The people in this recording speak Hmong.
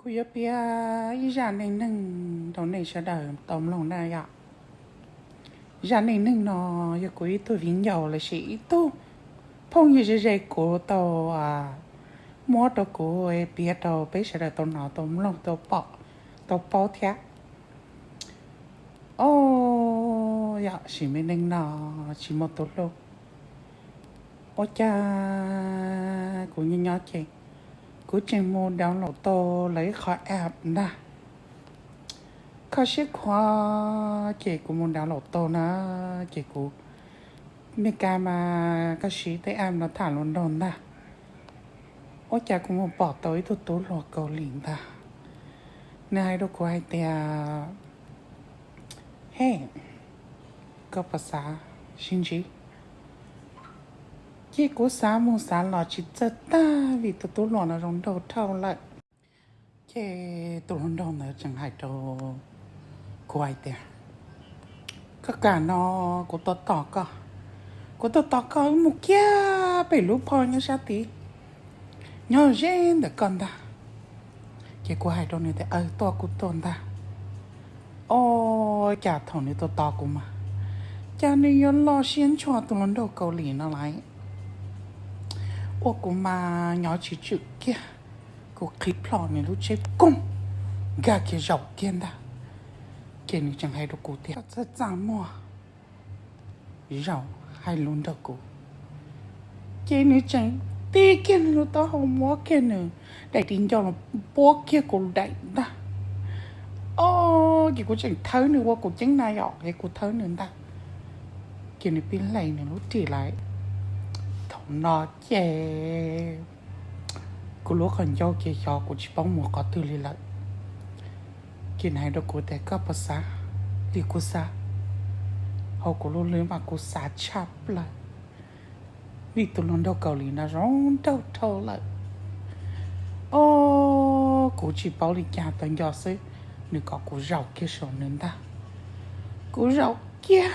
Kuv yuav piav ib zaj neej neeg rau nej sawv daws tau mloog na yom. Zaj neej neeg no yog kuv ib tug viv ncaus lossis ib tug phooj ywg ze ze kuv tau muab rau kuv piav rau peb sawv daws tau hnov tau mloog tau pom tau paub thiab. Os, yog sim me neej no tsis muaj tus hlub, ua cas kuv nyob nyob ces kuv tseem mus download tau lawv ib qho app ntag. Kho siab khuav ces kuv mus download tau na, ces kuv, Meskas mas koj siv tej app no tham hluas nraug ntag. Ua cas kuv mus pom tau ib tug tub hluas Kaus Lim ntag. Nws hais rau kuv hais tias, Hej, koj puas xav sib ntsib? Ces kuv xav mus xav los tsis txawj tag vim tus tub hluas no zoo nraug dhau lawm. Ces tus hluas nraug ntawd tseem hais rau kuv hais tias, Koj kam no, kuv tuaj tos koj. Kuv tuaj tos koj wb mus kiag pem lub phoj nyob sab tid, nyob ze ntawm koj ntag. Ces kuv hais rau nws tias, Aws, tuaj kuj tuaj ntag. Os, cas thaum nws tuaj tos kuv mas, cas nws yuav loj siab ntshua tus hluas nraug Kaus Lim no lawm. Ua kuv mas nyob tsis tswm kiag, kuv qhib plho nws lub tsheb koog, nkag kiag zaum kiag ntag. Ces nws tseem hais rau kuv tias, Koj txaj txaj muag, zaum hais lus nrog kuv. Ces nws tseem tig kiag nws lub taub hau muab kiag nws daim di ncauj los puab kiag kuv daim ntag. Os, ces kuv tseem thawb nws ua kuv ceeb na yom, es kuv thawb nws ntag. Ces nws pib hle nws lub ris lawm. Thaum no ces kuv lub qhov ncauj ces xyov kuv tsis paub mus qhov twg li lawm. Ces nws hais rau kuv tias, Koj puas xav li kuv xav? Hauv kuv lub hlwb mas kuv xav tshaj plaws, vim tus hluas nraug Kaus Lim no zoo nraug dhau lawm. Os, kuv tsis paub li cas, tau nco xwb, nws kom kuv zaum kiag saum nws ntag. Kuv zaum kiag,